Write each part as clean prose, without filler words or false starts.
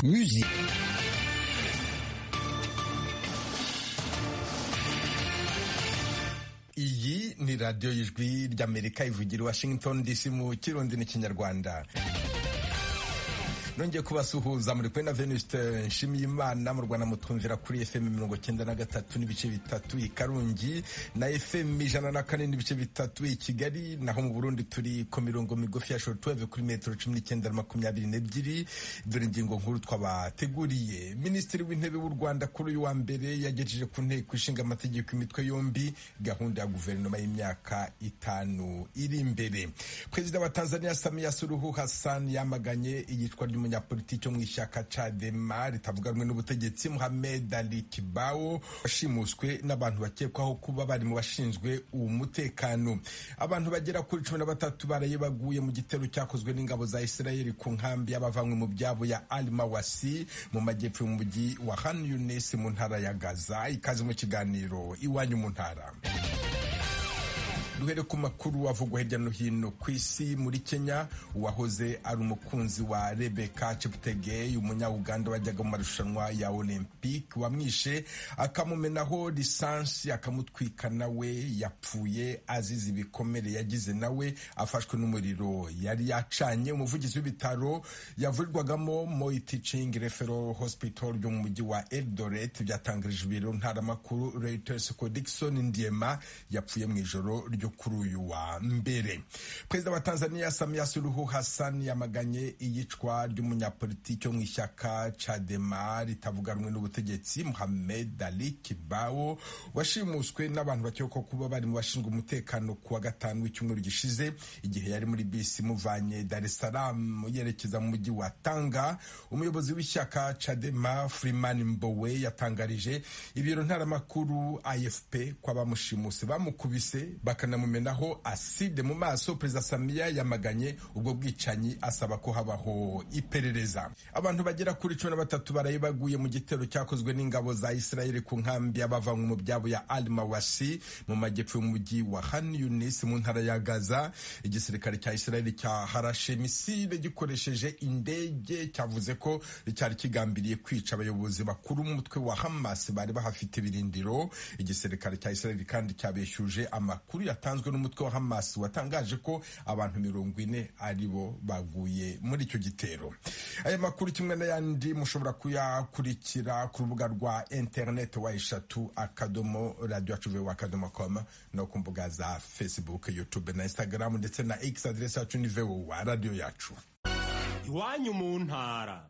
Musique. Iyi ni radiyo y'Ijwi ry'Amerika ivugira i Washington DC mu Kirundi n'Ikinyarwanda. Nongeye kubasuhuza, muri kumwe na Venuste Nshimiyimana. Mu Rwanda mutwumvira kuri FM 93.3 i Karongi na FM 104.3 i Kigali, naho mu Burundi turi ku mirongo migufi ya shortwave kuri metero 19 na 22. Dore ingingo nkuru twabateguriye. Minisitiri w'Intebe w'u Rwanda kuri uyu wa mbere yagejeje ku nteko ishinga amategeko imitwe yombi gahunda ya guverinoma y'imyaka 5 iri imbere. Perezida wa Tanzania Samia Suluhu Hassan yamaganye iyicwa ry'umunyapolitiki wo mu ishyaka Chadema ritavuga rumwe n'ubutegetsi Mohamed Ali Kibao, washimuswe n'abantu bakekwaho kuba bari mu bashinzwe umutekano. Abantu bagera kuri 13 baraye baguye mu gitero cyakozwe n'ingabo za Israel ku nkambi y'abavanywe mu byabo ya Al Mawasi mu majyepfo y'umujyi wa Khan Younis mu ntara ya Gaza. Ikaze mu kiganiro Iwanyu mu Ntara. Duhere ku makuru avugwa hirya no hino ku isi. Muri Kenya, uwahoze ari umukunzi wa Rebecca Cheptegei, umunya-Uganda wajyaga mu marushanwa ya Olympic, wamwishe akamumenaho lisansi akamutwika, nawe yapfuye azize ibikomere yagize nawe afashwe n'umuriro yari yacanye. Umuvugizi w'ibitaro yavurirwagamo Moi Teaching Referral Hospital byo mu mujyi wa Eldoret byatangarije ibiro ntaramakuru Reuters ko Dickson Ndiema yapfuye mu ijoro ryo kuri uyu wa mbere. Perezida wa Tanzania Samia Suluhu Hassan yamaganye iyicwa ry'umunyapolitiki wo mu ishyaka Chadema ritavuga rumwe n'ubutegetsi Mohamed Ali Kibao, washimuswe n'abantu bakekwaho kuba bari mu bashinzwe umutekano ku wa gatanu w'icyumweru gishize, igihe yari muri bisi imuvanye Dar es Salaam yerekeza mu mujyi wa Tanga. Umuyobozi w'ishyaka Chadema Freeman Mbowe yatangarije ibiro ntaramakuru AFP ko abamushimuse bamukubise bakanamumenaho aside mu maso. Perezida Samia yamaganye ubwo bwicanyi asaba ko habaho iperereza. Abantu bagera kuri 13 baraye baguye mu gitero cyakozwe n'ingabo za Israel ku nkambi y'abavanywe mu byabo ya Al Mawasi mu majyepfo y'umujyi wa Khan Younis mu ntara ya Gaza. Igisirikare cya Israel cyaharashe misile gikoresheje indege, cyavuze ko cyari kigambiriye kwica abayobozi bakuru b'umutwe wa Hamas bari bahafite ibirindiro. Igisirikare cya Israel kandi cyabeshyuje amakuru yatanzwe n'umutwe wa Hamas watangaje ko abantu 40 aribo baguye muri icyo gitero. Aya makuru kimwe n'ayandi mushobora kuyakurikira ku rubuga rwa internet wa /.radioyacu.com no ku mbuga za Facebook, YouTube na Instagram ndetse na X. Adresse yacu ni VOA Radio Yacu. Iwanyu mu Ntara.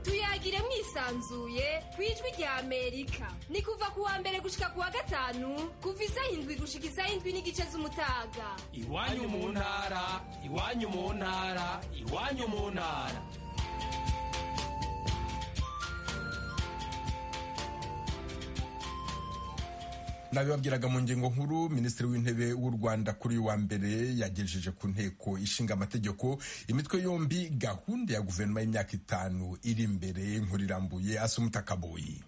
Tuyagire mwisanzuye ku Ijwi rya Amerika. Ni kuva ku wa mbere gushika ku wa gatanu, kuva isaha 7 gushika isaha 7:30 z'umutaga. Iwanyu mu Ntara, iwanyu mu ntara, iwanyu mu ntara. Nabibabwiraga mu ngingo nkuru, Minisitiri w'Intebe w'u Rwanda kuri uyu wa mbere yagejeje ku nteko ishinga amategeko imitwe yombi gahunda ya guverinoma y'imyaka 5 iri imbere. Inkuru irambuye, Asumuta Kaboyi.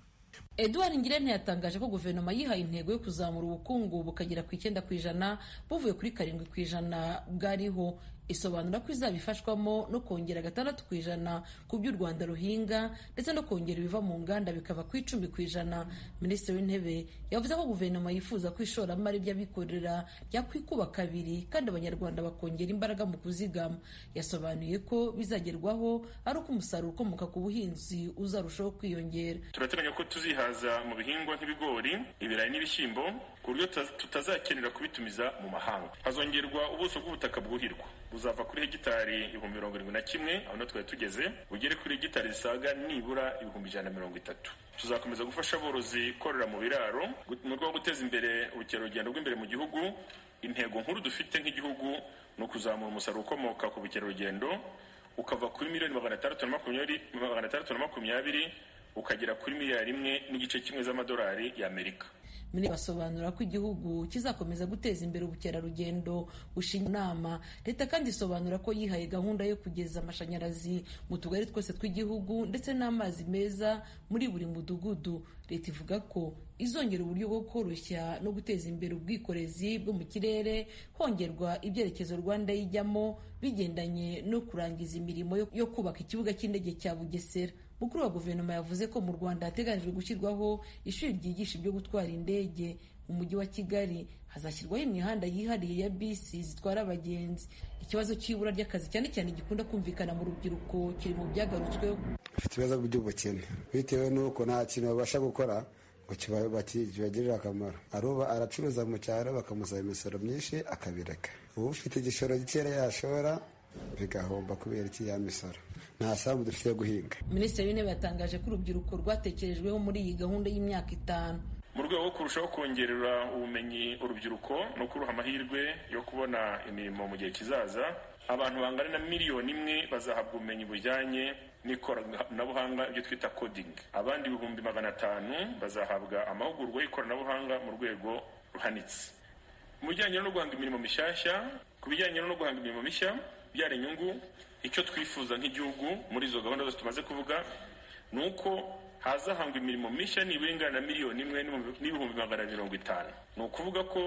Edouard Ngirente yatangaje ko guverinoma yihaye intego yo kuzamura ubukungu bukagera ku 9% buvuye kuri 7% bwariho. Isobanura ko izabifashwamo no kongera 6% ku byo u Rwanda ruhinga ndetse no kongera ibiva mu nganda bikava ku 10%. Minisitiri w'Intebe yavuze ko guverinoma yifuza ko ishoramari ry'abikorera ryakwikuba kabiri kandi Abanyarwanda bakongera imbaraga mu kuzigama. Yasobanuye ko bizagerwaho ari uko umusaruro ukomoka ku buhinzi uzarushaho kwiyongera. Turateganya ko tuzihaza mu bihingwa nk'ibigori, ibirayi n'ibishyimbo ku buryo tutazakenera kubitumiza mu mahanga. Hazongerwa ubuso bw'ubutaka bwuhirwa buzava kuri hegitari 71,000 aho twari tugeze, bugere kuri hegitari zisaga nibura 130,000. Tuzakomeza gufasha aborozi korora mu biraro mu rwego rwo guteza imbere ubukerarugendo bw'imbere mu gihugu. Intego nkuru dufite nk'igihugu ni ukuzamura umusaruro ukomoka ku bukerarugendo ukava kuri miliyoni 620 ukagera kuri miliyari 1.5 z'amadolari y'Amerika. Basobanura ko igihugu kizakomeza guteza imbere ubukerarugendo bushingiye inama. Leta kandi isobanura ko yihaye gahunda yo kugeza amashanyarazi mu tugari twose tw'igihugu ndetse n'amazi meza muri buri mudugudu. Leta ivuga ko izongera uburyo bwo koroshya no guteza imbere ubwikorezi bwo mu kirere, hongerwa ibyerekezo Rwanda yijyamo bigendanye no kurangiza imirimo yo kubaka ikibuga cy'indege cya Bugesera. Mukuru wa guverinoma yavuze ko mu Rwanda hateganyijwe gushyirwaho ishuri ryigisha ibyo gutwara indege. Mu mujyi wa Kigali hazashyirwaho imihanda yihariye ya bisi zitwara abagenzi. Ikibazo cy'ibura ry'akazi cyane cyane gikunda kumvikana mu rubyiruko kiri mu byagarutsweho. Bafite ibibazo by'ubukene bitewe n'uko nta kintu babasha gukora ngo kibagirire akamaro. Aruba aracuruza mu cyaro bakamusaba imisoro myinshi akabireka. Uba ufite igishoro gikeya yashora bigahomba kubera iki ya misoro. Nta sambu dufite yo guhinga. Minisitiri w'Intebe yatangaje ko urubyiruko rwatekerejweho muri iyi gahunda y'imyaka 5. Mu rwego rwo kurushaho kongerera ubumenyi urubyiruko no kuruha amahirwe yo kubona imirimo mu gihe kizaza, abantu bangana na miliyoni 1 bazahabwa ubumenyi bujyanye n'ikoranabuhanga, ibyo twita coding. Abandi 500,000 bazahabwa amahugurwa y'ikoranabuhanga mu rwego ruhanitse. Mu bijyanye no guhanga imirimo mishyashya, ku bijyanye no guhanga imirimo mishya byara inyungu, icyo twifuza nk'igihugu muri izo gahunda zose tumaze kuvuga ni uko hazahangwa imirimo mishya nibura ingana na miliyoni 1,250,000. Ni ukuvuga ko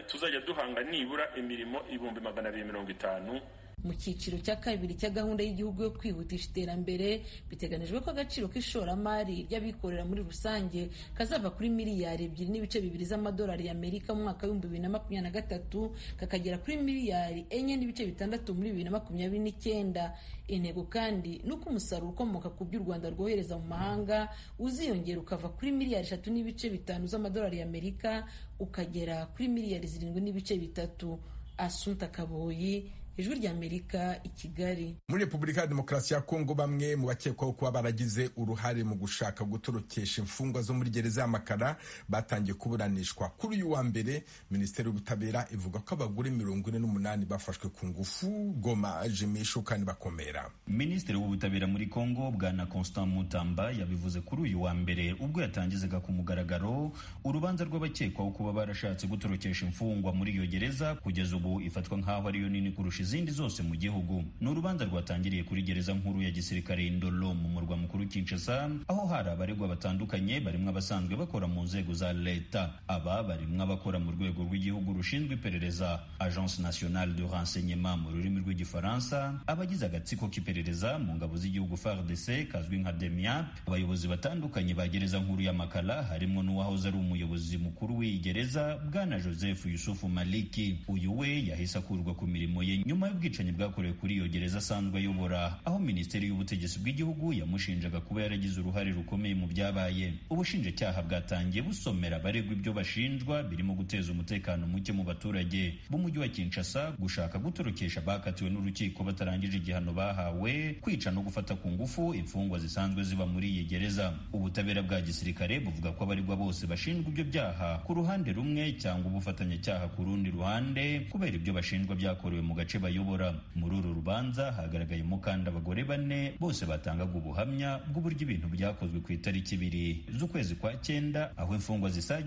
tuzajya duhanga nibura imirimo 250,000. Mu cyiciro cya kabiri cya gahunda y'igihugu yo kwihutisha iterambere, biteganijwe ko agaciro k'ishoramari ry'abikorera muri rusange kazava kuri miliyari 2.2 z'amadolari y'Amerika mu mwaka wa 2023 kakagera kuri miliyari 4.6 muri 2029. Intego kandi ni uko umusaruro ukomoka ku byo u Rwanda rwohereza mu mahanga uziyongera ukava kuri miliyari 3.5 z'amadolari y'Amerika ukagera kuri miliyari 7.3. Asunta Kaboyi, Ijwi ry'Amerika, i Kigali. Muri Repubulika ya Demokarasi ya Kongo, bamwe mu bakekwaho kuba baragize uruhare mu gushaka gutorokesha imfungwa zo muri gereza y'Amakara batangiye kuburanishwa kuri uyu wa mbere. Minisiteri y'Ubutabera ivuga ko abagore 48 bafashwe ku ngufu. Goma, Jimishu kandi bakomera. Minisitiri w'Ubutabera muri Kongo Bwana Constant Mutamba yabivuze kuri uyu wa mbere ubwo yatangizaga ku mugaragaro urubanza rw'abakekwaho kuba barashatse gutorokesha imfungwa muri iyo gereza, kugeza ubu ifatwa nk'aho ariyo nini kurusha izindi zose mu gihugu. Ni urubanza rwatangiriye kuri gereza nkuru ya gisirikare Ndolo mu murwa mukuru Kinshasa, aho hari abaregwa batandukanye barimo abasanzwe bakora mu nzego za leta. Aba barimo abakora mu rwego rw'igihugu rushinzwe iperereza, Agence Nationale de Renseignement mu rurimi rw'Igifaransa, abagize agatsiko k'iperereza mu ngabo z'igihugu FARDC kazwi nka DEMIAP, abayobozi batandukanye ba gereza nkuru ya Makala harimo n'uwahoze ari umuyobozi mukuru w'iyi gereza Bwana Joseph Yusufu Maliki. Uyu we yahise akurwa ku mirimo ye nyuma y'ubwicanyi bwakorewe kuri iyo gereza asanzwe ayobora, aho Minisiteri y'Ubutegetsi bw'igihugu yamushinjaga kuba yaragize uruhare rukomeye mu byabaye. Ubushinjacyaha bwatangiye busomera abaregwa ibyo bashinjwa birimo guteza umutekano muke mu baturage b'umujyi wa Kinshasa, gushaka gutorokesha abakatiwe n'urukiko batarangije igihano bahawe, kwica no gufata ku ngufu imfungwa zisanzwe ziba muri iyi gereza. Ubutabera bwa gisirikare buvuga ko abaregwa bose bashinjwa ibyo byaha ku ruhande rumwe cyangwa ubufatanyacyaha ku rundi ruhande, kubera ibyo bashinjwa byakorewe mu gace bayobora. Muri uru rubanza hagaragayemo kandi abagore 4 bose batangaga ubuhamya bw'uburyo ibintu byakozwe ku itariki 2 z'ukwezi kwa 9, aho imfungwa zisaga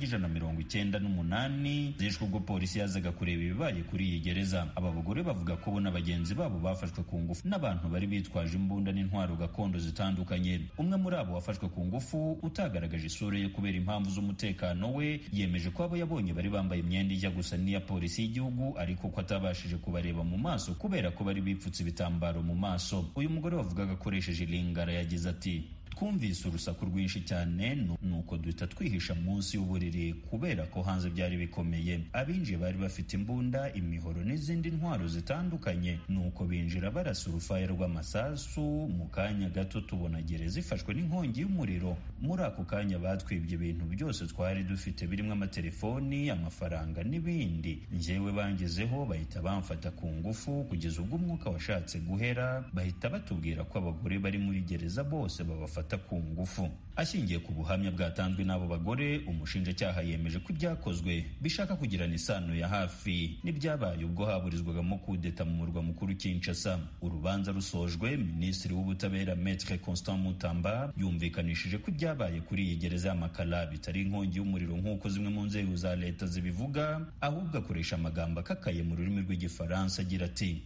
198 zishwe ubwo polisi yazaga kureba ibibaye kuri iyi gereza. Aba bagore bavuga ko bo na bagenzi babo bafashwe ku ngufu n'abantu bari bitwaje imbunda n'intwaro gakondo zitandukanye. Umwe muri abo wafashwe ku ngufu utagaragaje isura ye kubera impamvu z'umutekano we, yemeje ko abo yabonye bari bambaye imyenda ijya gusa n'iya polisi y'igihugu, ariko ko atabashije kubareba mu maso kubera ko bari bipfutse ibitambaro mu maso. Uyu mugore wavugaga akoresheje ilingara yagize ati: twumvise urusaku rwinshi cyane nuko duhita twihisha munsi y'uburiri kubera ko hanze byari bikomeye. Abinjiye bari bafite imbunda, imihoro n'izindi ntwaro zitandukanye, nuko binjira barasa urufaya rw'amasasu. Mu kanya gato tubona gereza ifashwe n'inkongi y'umuriro. Muri ako kanya batwibye ibintu byose twari dufite birimo amatelefoni, amafaranga n'ibindi. Njyewe bangezeho bahita bamfata ku ngufu kugeza ubwo umwuka washatse guhera, bahita batubwira ko abagore bari muri gereza bose babafata ku ngufu. Ashingiye ku buhamya bwatanzwe n'abo bagore, umushinjacyaha yemeje ko ibyakozwe bishaka kugirana isano ya hafi n'ibyabaye ubwo haburizwagamo kudeta mu murwa mukuru Kinshasa. Urubanza rusojwe, Minisitiri w'Ubutabera Maître Constant Mutamba yumvikanishije ko ibyabaye kuri iyi gereza y'Amakala bitari inkongi y'umuriro nk'uko zimwe mu nzego za leta zibivuga, ahubwo akoresha amagambo akakaye mu rurimi rw'Igifaransa agira ati: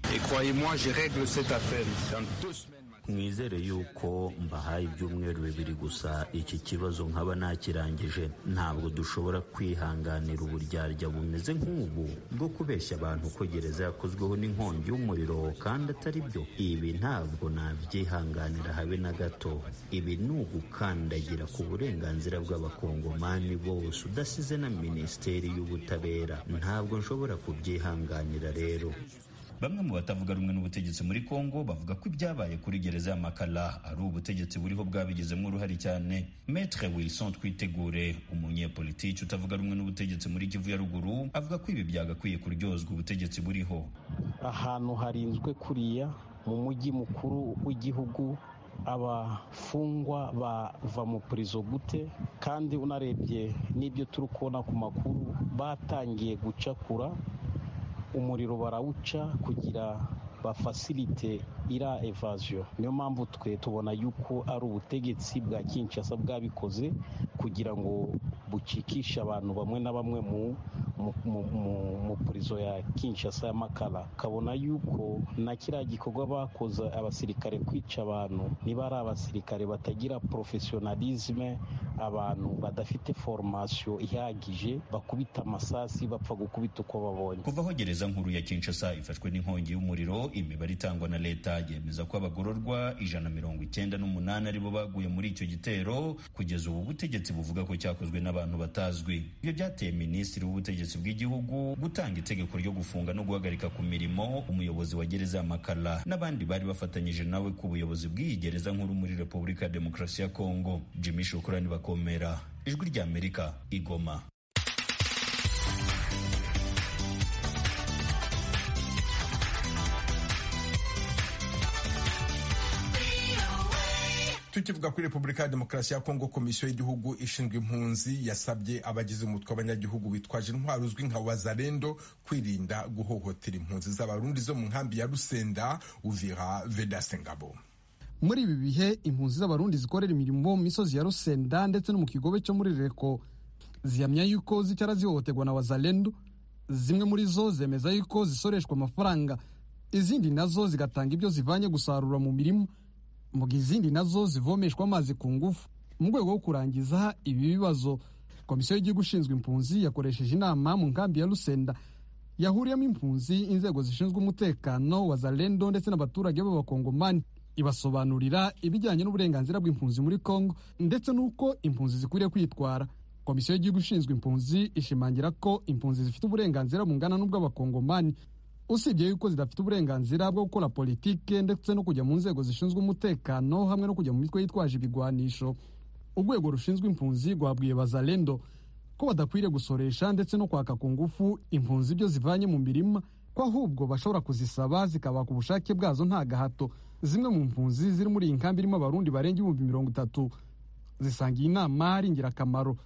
Mwizere yuko mbahaye ibyumweru 2 gusa, iki kibazo nkaba nakirangije. Ntabwo dushobora kwihanganira uburyarya bumeze nk'ubu bwo kubeshya abantu ko gereza yakozweho n'inkongi y'umuriro kandi atari byo. Ibi ntabwo nabyihanganira habe na gato. Ibi ni ugukandagira ku burenganzira bw'abakongomani bose, udasize na minisiteri y'ubutabera. Ntabwo nshobora kubyihanganira rero. Bamwe mu batavuga rumwe n'ubutegetsi muri Kongo bavuga ko ibyabaye kuri gereza ya Makala ari ubutegetsi buriho bwabigizemo uruhare cyane. Maître Wilson Twitegure, umunyepolitiki utavuga rumwe n'ubutegetsi muri Kivu ya Ruguru, avuga ko ibi byagakwiye kuryozwa ubutegetsi buriho. Ahantu harinzwe kuriya mu mujyi mukuru w'igihugu, abafungwa bava mu prison gute? Kandi unarebye n'ibyo turi kubona ku makuru, batangiye gucakura umuriro barawuca kugira bafasilite ira evasion. Niyo mpamvu twe tubona yuko ari ubutegetsi bwa Kinshasa bwabikoze kugira ngo bucikishe abantu bamwe na bamwe mu prison ya Kinshasa ya Makala. Kabona yuko na kiriya gikorwa bakoze abasirikare kwica abantu, niba ari abasirikare batagira professionalisme, abantu badafite formation ihagije, bakubita amasasi bapfa gukubita uko babonye. Kuva aho gereza nkuru ya Kinshasa ifashwe n'inkongi y'umuriro, imibare itangwa na leta yemeza ko abagororwa 198 aribo baguye muri icyo gitero. Kugeza ubu butegetsi buvuga ko cyakozwe n'abantu batazwi. Ibyo byateye minisitiri w'ubutegetsi bw'igihugu gutanga itegeko ryo gufunga no guhagarika ku mirimo umuyobozi wa gereza ya Makala n'abandi bari bafatanyije nawe ku buyobozi bw'iyi gereza nkuru muri Repubulika ya Demokarasi ya Kongo. Jimmy Shukrani Bakomera, Ijwi ry'Amerika, Igoma. Tukivuga kuri Repubulika ya Demokarasi ya Kongo, komisiyo y'igihugu ishinzwe impunzi yasabye abagize umutwe w'abanyagihugu witwaje intwaro uzwi nka Wazalendo kwirinda guhohotera impunzi z'Abarundi zo mu nkambi ya Rusenda. Uvira, Vedaste Ngabo. Muri ibi bihe impunzi z'Abarundi zikorera imirimo mu misozi ya Rusenda ndetse no mu kigobe cyo muri Reko zihamya yuko zicara zihohoterwa na Wazalendo. Zimwe muri zo zemeza yuko zisoreshwa amafaranga, izindi nazo zigatanga ibyo zivanye gusarura mu mirima, mu gihe izindi nazo zivomeshwa amazi ku ngufu. Mu rwego rwo kurangiza ibi bibazo, komisiyo y'igihugu ishinzwe impunzi yakoresheje inama mu nkambi ya Rusenda yahuriyemo impunzi, inzego zishinzwe umutekano wa Wazalendo ndetse n'abaturage b'abakongomani, ibasobanurira ibijyanye n'uburenganzira bw'impunzi muri Kongo ndetse n'uko impunzi zikwiriye kwitwara. Komisiyo y'igihugu ishinzwe impunzi ishimangira ko impunzi zifite uburenganzira bungana n'ubw'abakongomani, usibye yuko zidafite uburenganzira bwo gukora politike ndetse no kujya mu nzego zishinzwe umutekano hamwe no kujya mu mitwe yitwaje ibigwanisho. Urwego rushinzwe impunzi rwabwiye Wazalendo ko badakwiriye gusoresha ndetse no kwaka ku ngufu impunzi ibyo zivanye mu mirima, ko ahubwo bashobora kuzisaba zikabaka ubushake bwazo nta gahato. Zimwe mu mpunzi ziri muri iyi nkambi irimo Abarundi barenga 30,000 zisanga iyi nama ari ingirakamaro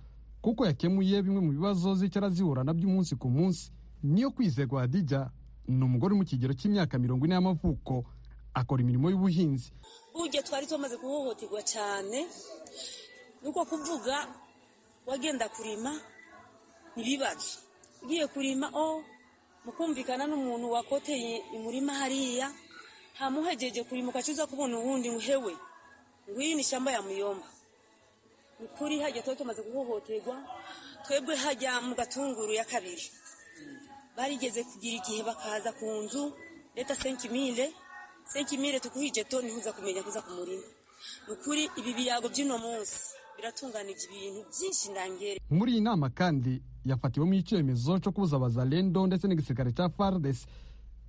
kuko yakemuye bimwe mu bibazo zicara zihura nabyo umunsi ku munsi. Niyo Kwizerwa Hadija ni umugore mu kigero cy'imyaka 40 y'amavuko, akora imirimo y'ubuhinzi. Burya twari tumaze guhohoterwa cyane, nuko kuvuga wagenda kurima n'ibibazo, ugiye kurima mukumvikana n'umuntu wakoteye umurima hariya, hamuhejeje kurima ukacuza kubona uwundi nguhewe ngwini ni shamba ya muyomba. Ukuri hajya twari tumaze guhohoterwa twebwe hajya mu gatunguru ya kabiri barigeze kugira igihe bakaza ku nzu leta 5000 tukuhije to nihuza kumenya kuza ku murima. Ukuri ibi biyago by'ino munsi biratunganije ibintu byinshi ndangere. Muri iyi nama kandi yafatiwemo icyemezo cyo kubuza Wazalendo ndetse n'igisirikare cya FARDC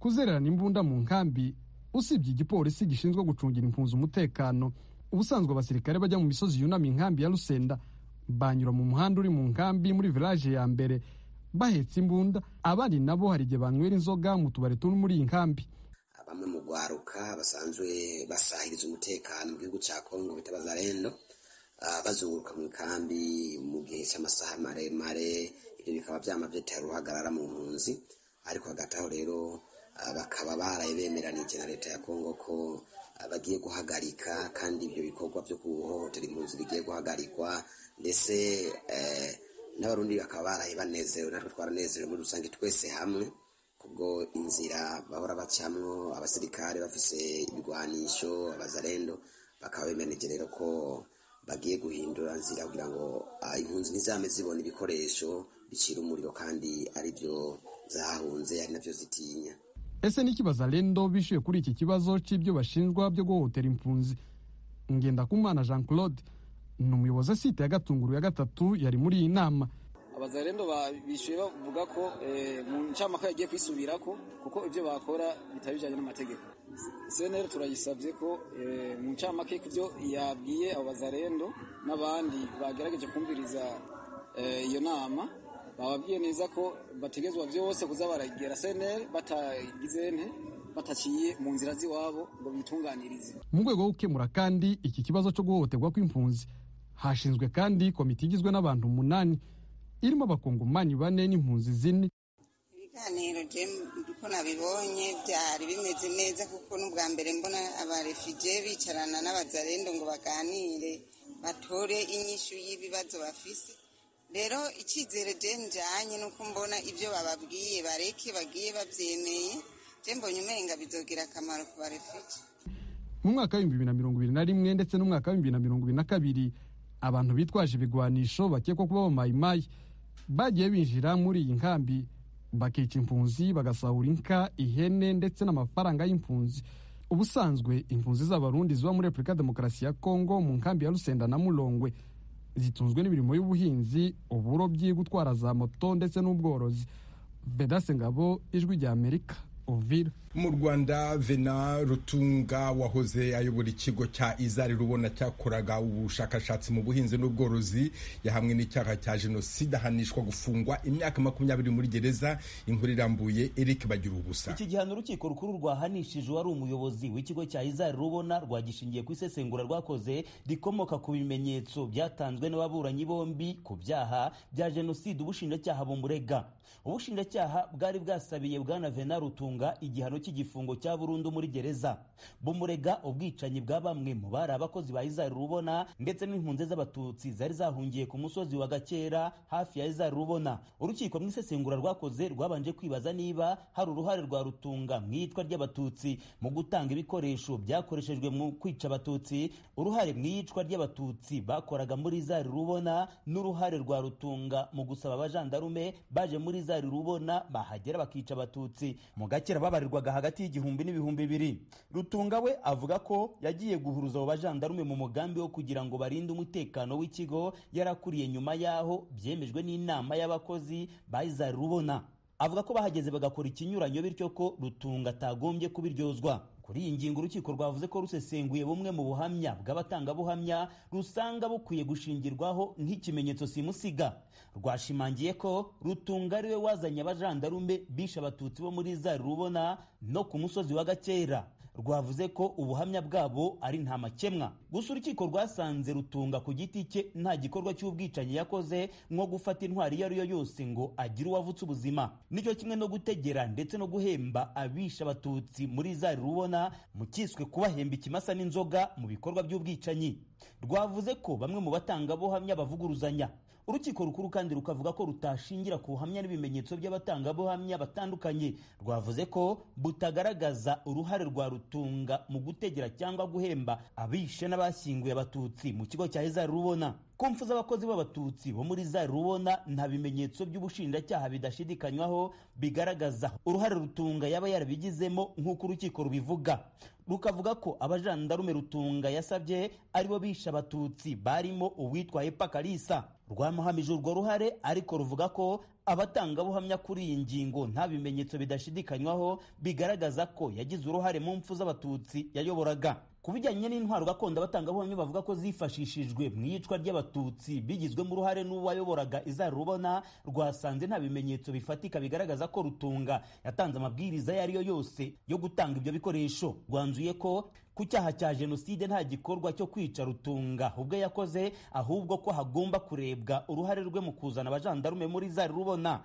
kuzererana imbunda mu nkambi, usibye igipolisi gishinzwe gucungira impunzi umutekano. Ubusanzwe abasirikare bajya mu misozi yunamye inkambi ya Rusenda banyura mu muhanda uri mu nkambi muri village ya mbere bahetse imbunda, abandi nabo hari igihe banywera inzoga mu tubari turi muri iyi nkambi. Bamwe mu rwaruka basanzwe basahiriza umutekano mu gihugu cya Kongo bita Wazalendo bazunguruka mu nkambi mu gihe cy'amasaha maremare, ibyo bikaba byama byatera uruhagarara mu mpunzi. Ariko hagati aho rero bakaba baraye bemeranije na leta ya Kongo ko bagiye guhagarika, kandi ibyo bikorwa byo guhohotera impunzi bigiye guhagarikwa, ndetse n'Abarundi bakaba baraye banezerewe, natwe twaranezerewe muri rusange twese hamwe Kubwo inzira bahora bacamwo abasirikare bafise ibigwanisho, abazarendo bakaba bemereje rero ko bagiye guhindura nzira kugira ngo impunzi ntizame zibona ibikoresho bicira umuriro, kandi aribyo zahunze, ari navyo zitinya. Ese niki Bazalendo bishuye kuri iki kibazo c'ibyo bashinjwa byo guhohotera impunzi? Ngendakumana Jean Claude ni umuyobozi wa site ya Gatunguru ya gatatu, yari muri iyi nama. Abazarendo bishuye bavuga ko mu ncamake yagiye kwisubirako, kuko ibyo bakora bitari bijanye n'amategeko. CNL turayisabye ko mu ncamake kubyo yabwiye abo bazarendo n'abandi bagerageje kumviriza iyo nama, bababwiye neza ko bategezwa byose kuza baragera CNL batagize nte bataciye mu nzira z'iwabo ngo bitunganirize. Mu rwego rwo gukemura kandi iki kibazo cyo guhohoterwa kw'impunzi, hashinzwe kandi komite igizwe n'abantu 8 irimo abakongomani 4 n'impunzi 4. Ibiganiro uko nabibonye byari bimeze neza, kuko n'ubwa mbere mbona abarefije bicarana n'abazarendo ngo baganire, batore inyishu y'ibibazo bafise. Rero icyizere je njanye nuko mbona ibyo bababwiye bareke bagiye babyemeye, je mbonye umenga bizogira akamaro ku barefije. Mu mwaka wa 2021 ndetse n'umwaka wa 2022, abantu bitwaje ibigwanisho bakekwa kuba abamayimayi bagiye binjira muri iyi nkambi, bakica impunzi, bagasahura inka, ihene ndetse n'amafaranga y'impunzi. Ubusanzwe impunzi z'Abarundi ziba muri Repubulika Demokarasi ya Kongo mu nkambi ya Rusenda na Mulongwe zitunzwe n'imirimo y'ubuhinzi, uburobyi, gutwara za moto ndetse n'ubworozi. Vedaste Ngabo, Ijwi rya Amerika, Uvira. Mu Rwanda, Vena Rutunga wahoze ayobora ikigo cya Izari Rubona cyakoraga ubushakashatsi mu buhinzi n'ubworozi yahamwe n'icyaha cya jenoside, ahanishwa gufungwa imyaka 20 muri gereza. Inkuru irambuye Eric Bagira ubusa. Iki gihano urukiko rukuru rwahanishije wari umuyobozi w'ikigo cya Izari Rubona rwagishingiye ku isesengura rwakoze rikomoka ku bimenyetso byatanzwe n'ababuranyi bombi ku byaha bya jenoside ubushinjacyaha bumurega. Ubushinjacyaha bwari bwasabiye bwana Vena Rutunga igihano cy'igifungo cya burundu muri gereza, bumurega ubwicanyi bwa bamwe mu bari abakozi ba Izari Rubona ndetse n'impunzi z'Abatutsi zari zahungiye ku musozi wa Gakera hafi ya Izari Rubona. Urukiko mu isesengura rwakoze rwabanje kwibaza niba hari uruhare rwa Rutunga mu iyicwa ry'Abatutsi, mu gutanga ibikoresho byakoreshejwe mu kwica Abatutsi, uruhare mu iyicwa ry'Abatutsi bakoraga muri Izari Rubona, n'uruhare rwa Rutunga mu gusaba abajandarume baje muri Izari Rubona bahagera bakica Abatutsi. Mu Gakera babarirwaga hagati y'1000 n'2000. Rutunga we avuga ko yagiye guhuruza abo bajandarume mu mugambi wo kugira ngo barinde umutekano w'ikigo yarakuriye, nyuma yaho byemejwe n'inama y'abakozi ba Izari Rubona. Avuga ko bahageze bagakora ikinyuranyo, bityo ko Rutunga atagombye kubiryozwa. Kuri iyi ngingo urukiko rwavuze ko rusesenguye bumwe mu buhamya bw'abatangabuhamya rusanga bukwiye gushingirwaho nk'ikimenyetso simusiga. Rwashimangiye ko Rutunga ariwe wazanye abajandarume bishe Abatutsi bo muri Izari Rubona no ku musozi wa Gakera. Rwavuze ko ubuhamya bwabo ari nta makemwa. Gusa urukiko rwasanze Rutunga ku giti cye nta gikorwa cy'ubwicanyi yakoze, nko gufata intwari iyo ari yo yose ngo agire uwavutse ubuzima, nicyo kimwe no gutegera ndetse no guhemba abisha Abatutsi muri Izari Rubona mu kiswe kubahemba ikimasa n'inzoga mu bikorwa by'ubwicanyi. Rwavuze ko bamwe mu batangabuhamya bavuguruzanya. Urukiko rukuru kandi rukavuga ko rutashingira ku buhamya n'ibimenyetso by'abatangabuhamya batandukanye. Rwavuze ko butagaragaza uruhare rwa Rutunga mu gutegera cyangwa guhemba abishe n'abashyinguye Abatutsi mu kigo cya Izari Rubona. Ku mfu z'abakozi b'Abatutsi bo muri Izari Rubona nta bimenyetso by'ubushinjacyaha bidashidikanywaho bigaragaza uruhare Rutunga yaba yarabigizemo nk'uko urukiko rubivuga. Rukavuga ko abajandarume Rutunga yasabye aribo bishe Abatutsi barimo uwitwa Epa Kalisa. Rwamuhamije urwo ruhare, ariko ruvuga ko abatangabuhamya kuri iyi ngingo nta bimenyetso bidashidikanywaho bigaragaza ko yagize uruhare mu mfu z'Abatutsi yayoboraga. Ku bijyanye n'intwaro gakondo, abatangabuhamya bavuga ko zifashishijwe mu iyicwa ry'Abatutsi bigizwemo uruhare n'uwayoboraga Izari Rubona, rwasanze nta bimenyetso bifatika bigaragaza ko Rutunga yatanze amabwiriza ayo ari yo yose yo gutanga ibyo bikoresho. Rwanzuye ko ku cyaha cya jenoside nta gikorwa cyo kwica Rutunga ubwe yakoze, ahubwo ko hagomba kurebwa uruhare rwe mu kuzana abajandarume muri Izari Rubona.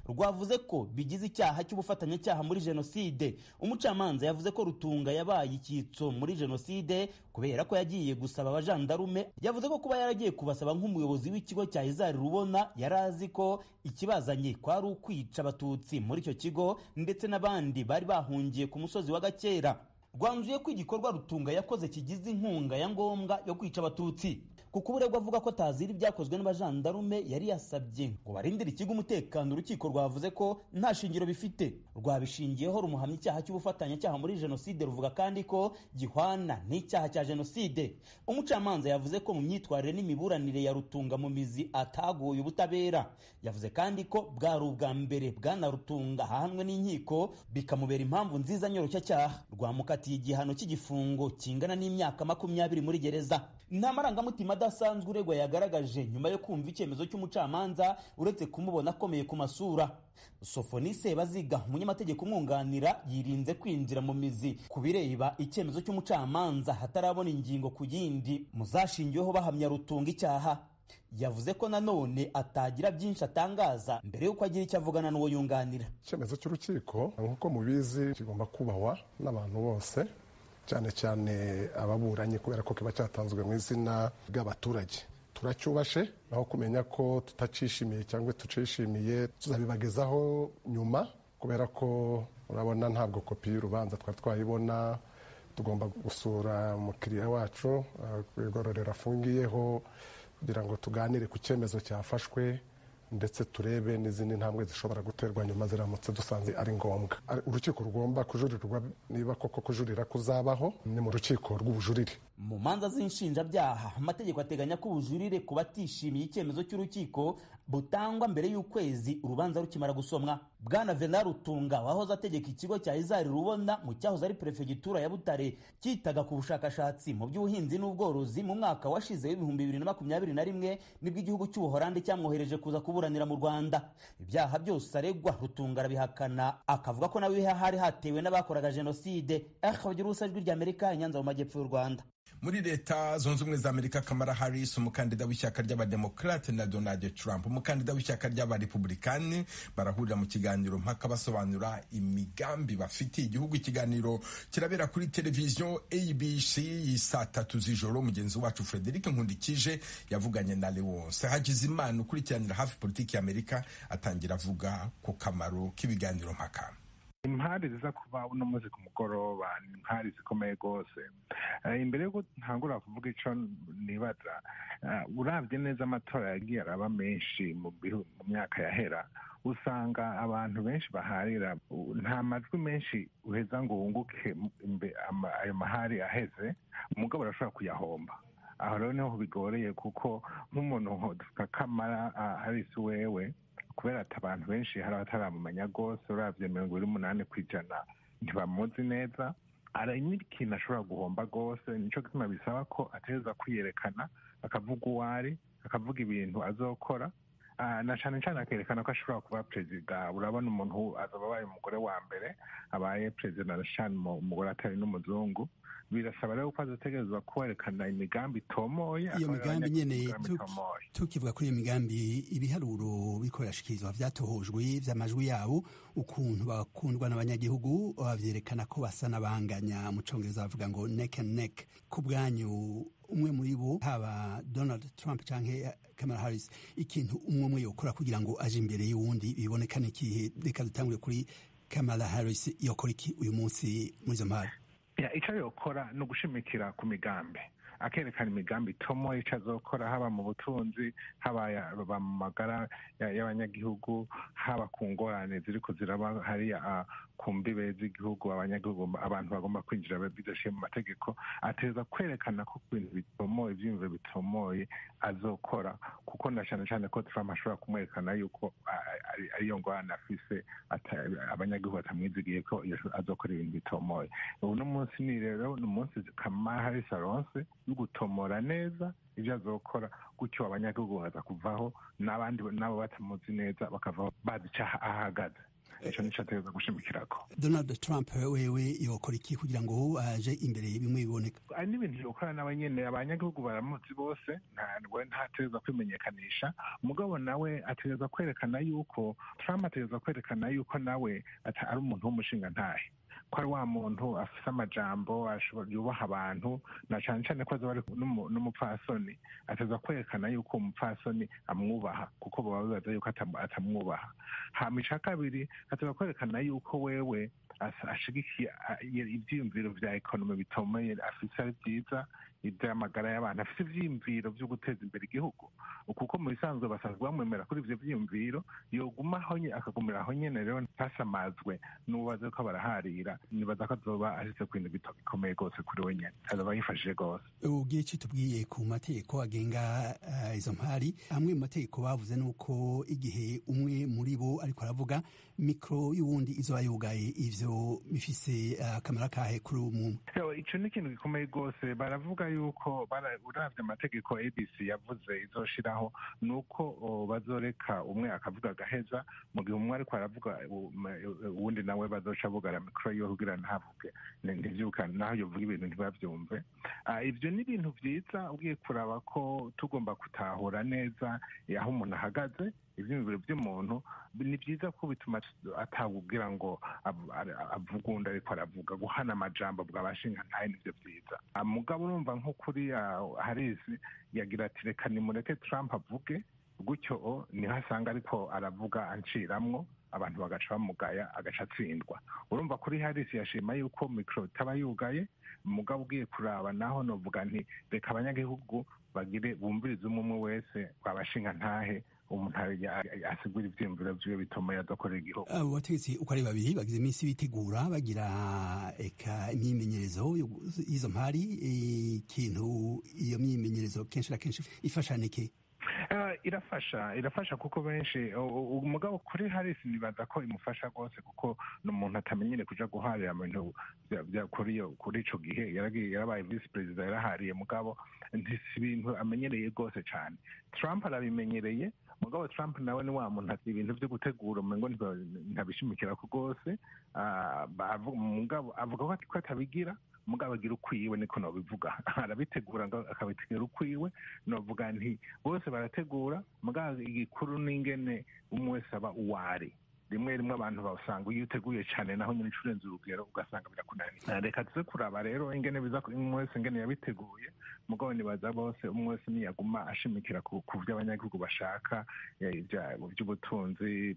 Rwavuze ko bigize icyaha cy'ubufatanyacyaha muri jenoside. Umucamanza yavuze ko Rutunga yabaye icyitso muri jenoside kubera ko yagiye gusaba abajandarume. Yavuze ko kuba yaragiye kubasaba nk'umuyobozi w'ikigo cya Izari Rubona yari azi ko ikibazanye kwari ukwica Abatutsi muri icyo kigo ndetse n'abandi bari bahungiye ku musozi wa Gakera. Rwanzuye ko igikorwa Rutunga yakoze kigize inkunga ya ngombwa yo kwica Abatutsi, kuko uburegwa avuga ko atazira ibyakozwe n'abajandarume yari yasabye ngo barindire ikigo umutekano. Urukiko rwavuze ko nta shingiro bifite, rwabishingiyeho rumuhamya icyaha cy'ubufatanyacyaha muri jenoside, ruvuga kandi ko gihwana n'icyaha cya jenoside. Umucamanza yavuze ko mu myitwarire n'imiburanire ya Rutunga mu mizi ataguye ubutabera. Yavuze kandi ko bwari ubwa mbere bwana Rutunga ahanwe n'inkiko, bikamubera impamvu nziza nyoroshyacyaha. Rwamukatiye igihano cy'igifungo kingana n'imyaka 20 muri gereza. Nta marangamutima adasanzwe uregwa yagaragaje nyuma yo kumva icyemezo cy'umucamanza, uretse kumubona akomeye ku masura. Sofoni Sebaziga, umunyamategeko umwunganira, yirinze kwinjira mu mizi ku bireba icyemezo cy'umucamanza hatarabona ingingo ku yindi muzashingiweho bahamya Rutunga icyaha. Yavuze ko nanone atagira byinshi atangaza mbere y'uko agira icyo avugana n'uwo yunganira. Icyemezo cy'urukiko nk'uko mubizi kigomba kubahwa n'abantu bose, cyane cyane ababuranyi, kubera ko kiba cyatanzwe mu izina ry'abaturage. Turacyubashe, naho kumenya ko tutacishimiye cyangwa tucishimiye tuzabibagezaho nyuma, kubera ko urabona ntabwo kopi y'urubanza twari twayibona. Tugomba gusura umukiriya wacu ku igororero afungiyeho kugira ngo tuganire ku cyemezo cyafashwe, ndetse turebe n'izindi ntambwe zishobora guterwa nyuma ziramutse dusanze ari ngombwa. Urukiko rugomba kujurirwa, niba koko kujurira kuzabaho, ni mu rukiko rw'ubujurire. Mu manza z'inshinjabyaha, amategeko ateganya ko ubujurire ku batishimiye icyemezo cy'urukiko butangwa mbere y'ukwezi urubanza rukimara gusomwa. Bwana Venant Rutunga wahoze ategeka ikigo cya Izari Rubona mu cyahoze ari perefegitura ya Butare, cyitaga ku bushakashatsi mu by'ubuhinzi n'ubworozi, mu mwaka washize w'2021 nibwo igihugu cy'Ubuholandi cyamwohereje kuza kuburanira mu Rwanda. Ibyaha byose aregwa Rutunga arabihakana, akavuga ko nawe hari hatewe n'abakoraga jenoside. Akabagira Ijwi ry'Amerika, i Nyanza mu majyepfo y'u Rwanda. Muri Leta Zunze Ubumwe za Amerika, Kamala Harris, umukandida w'ishyaka ry'Abademokarate, na Donald Trump, umukandida w'ishyaka ry'Abarepublikani, barahurira mu kiganiro mpaka basobanura imigambi bafitiye igihugu. Ikiganiro kirabera kuri televiziyo ABC saa 3 z'ijoro. Mugenzi wacu Frederic Nkundikije yavuganye na Leonce Hakizimana ukurikiranira hafi politiki ya Amerika, atangira avuga ku kamaro k'ibiganiro mpaka. Impari ziza kuba uno munsi ku mugoroba ni impari zikomeye rwose. Imbere y'uko ntangura kuvuga ico nibaza, uravye neza amatora yagiye araba menshi mu myaka yahera, usanga abantu benshi baharira, nta majwi menshi uheza ngo wunguke ayo mahari aheze, umugabo arashobora kuyahomba. Aho rero niho bigoreye, kuko nk'umuntu nka Kamala Harris wewe, kubera ati abantu benshi hari abataramumenya rwose, uravye 28% ntibamuzi neza, hari n'ikintu ashobora guhomba rwose. Nico gituma bisaba ko ategerezwa kwiyerekana, akavuga uwo ari, akavuga ibintu azokora, na cane cane akerekana ko ashobora kuba perezida. Urabona umuntu azaba abaye umugore wa mbere abaye perezida, na cane umugore atari n'umuzungu. Birasaba rero ko azotegerezwa kwerekana imigambi itomoye. Iyo migambi nyene, tukivuga kuri iyo migambi, ibiharuro biriko birashikirizwa vyatohojwe vy'amajwi yabo, ukuntu bakundwa n'abanyagihugu, bavyerekana ko basa n'abanganya, mu congereza bavuga ngo neck and neck. Ku bwanyu, umwe muri bo, haba Donald Trump canke Kamala Harris, ikintu umwe umwe yokora kugira ngo aje imbere y'uwundi biboneka n'ikihe? Reka dutangure kuri Kamala Harris, yokora iki uyu munsi muri izo mpari? Icyo yokora ni ugushimikira ku migambi, akerekana imigambi itomoye icyo azokora, haba mu butunzi, haba mu magara y'abanyagihugu, haba ku ngorane ziriko ziraba hariya ku mbibe z'igihugu, abanyagihugu abantu bagomba kwinjira bidashiye mu mategeko. Ateza kwerekana ko ibintu bitomoye, ivyiyumviro bitomoye azokora, kuko na cane cane ko Trump ashobora kumwerekana yuko ariyo ngorane afise, abanyagihugu batamwizigiye ko azokora ibintu bitomoye. Uno munsi ni rero ni umunsi Kamala Harris aronse yo gutomora neza ibyo azokora, gutyo abanyagihugu bakaza kuvaho n'abandi nabo batamuzi neza bakavaho bazi ico ahagaze. Ico nico ategereza gushimikirako. Donald Trump wewe yokora iki kugira ngo aje imbere bimwe biboneka? Hari n'ibintu yokora nawe nyene, abanyagihugu baramuzi bose, we ntategereza kwimenyekanisha, mugabo nawe ategereza kwerekana yuko Trump ategereza kwerekana yuko nawe ari umuntu w'umushingantahe, ko ari wa muntu afise amajambo yubaha abantu, na cane cane ko azoba ari n'umupfasoni. Ateza kwerekana yuko umupfasoni amwubaha, kuko baba bibaza yuko atamwubaha. Hama ica kabiri, ateza kwerekana yuko wewe ashigikiye ivyiyumviro vya ekonomi bitomeye afise ari vyiza, ivy'amagara y'abantu, afise ivyiyumviro vyo guteza imbere igihugu, kuko mu bisanzwe basanzwe bamwemera kuri ivyo vyiyumviro. Yoguma aho akagumira aho nyene rero, ntasamazwe n'ubaze ko baraharira. Nibaza ko azoba ashitse ku bintu bikomeye rwose kuri we nyene, azoba yifashije rwose. Ubwiye icyo tubwiye ku mategeko agenga izo mpari. Amwe mu mategeko bavuze nuko igihe umwe muri bo ariko aravuga, mikoro y'uwundi izoba yugaye. Ivyo bifise akamaro kahe kuri umwe? Ico ni ikintu gikomeye rwose. Baravuga yuko uravye amategeko ABC yavuze izoshiraho, nuko bazoreka umwe akavuga agaheza. Mu gihe umwe ariko aravuga, uwundi nawe bazoca bugara mikoro yiwe kugira ntavuge, ntivyuka naho yovuga ibintu ntibavyumve. Ivyo ni ibintu vyiza ugiye kuraba ko tugomba gutahura neza aho umuntu ahagaze, ivyiyumviro vy'umuntu. Ni vyiza ko bituma atawubwira ngo avuga undi ariko aravuga, guhana amajambo bw'abashingantahe nivyo vyiza. Mugabo urumva nko kuri Harris yagira ati reka nimureke Trump avuge gutyo, niho asanga ariko aravuga anciramwo, abantu bagaca bamugaya, agaca atsindwa. Urumva kuri Harris yashima yuko mikoro itaba yugaye. Mugabo ugiye kuraba naho novuga nti reka abanyagihugu bagire bumvirize umwe umwe wese abashingantahe, umuntu asigura ivyiyumviro vyiwe bituma yadokorera igihugu. Abo bategetsi uko ari babiri bagize iminsi bitegura, bagira eka imyimenyerezo y'izo mpari. Ikintu iyo myimenyerezo kenshi na kenshi ifashanike? Irafasha kuko benshi, umugabo kuri Harris nibaza ko imufasha rwose, kuko ni umuntu atamenyere kuja guharira mu bintu kuri ico gihe. Yarabaye vice perezida, yarahariye, mugabo si ibintu amenyereye rwose cane. Trump arabimenyereye, mugabo Trump nawe ni wa muntu ati ibintu vyo gutegura umengo ntabishimikirako rwose. Mugabo avuga ko atabigira, mugabo agira ukwiwe, niko nobivuga. Arabitegura akabitegura ukwiwe. Novuga nti bose barategura, mugabo igikuru n'ingene umwe wese aba uwari. Rimwe rimwe abantu basanga iyo uteguye cyane naho nyine urenze urugero ugasanga birakunaniye. Reka tuze kuraba rero ingene biza, umwe wese ingene yabiteguye. Mugabo nibaza bose, umwe wese niyaguma ashimikira ku byo abanyagihugu bashaka, by'ubutunzi,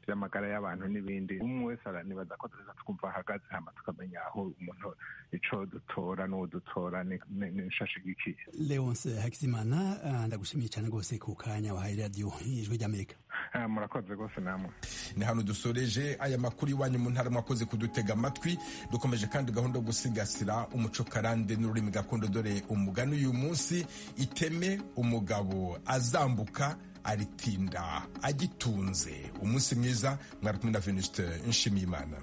by'amagara y'abantu n'ibindi, umwe wese nibaza ko tuza twumva ahagaze, hama tukamenya aho umuntu ico dutora n'uwo dutora n'ishashigikiye. Leonce Hakizimana, ndagushimiye cyane rwose ku kanya wahaye radiyo Ijwi ry'Amerika. Murakoze rwose namwe. Ni hano dusoreje aya makuru iwanyu mu ntara. Mwakoze kudutega amatwi. Dukomeje kandi gahunda yo gusigasira umuco karande n'ururimi gakondo. Dore umugani uyu munsi: iteme umugabo azambuka aritinda agitunze. Umunsi mwiza, mwari kumwe na Venuste Nshimiyimana.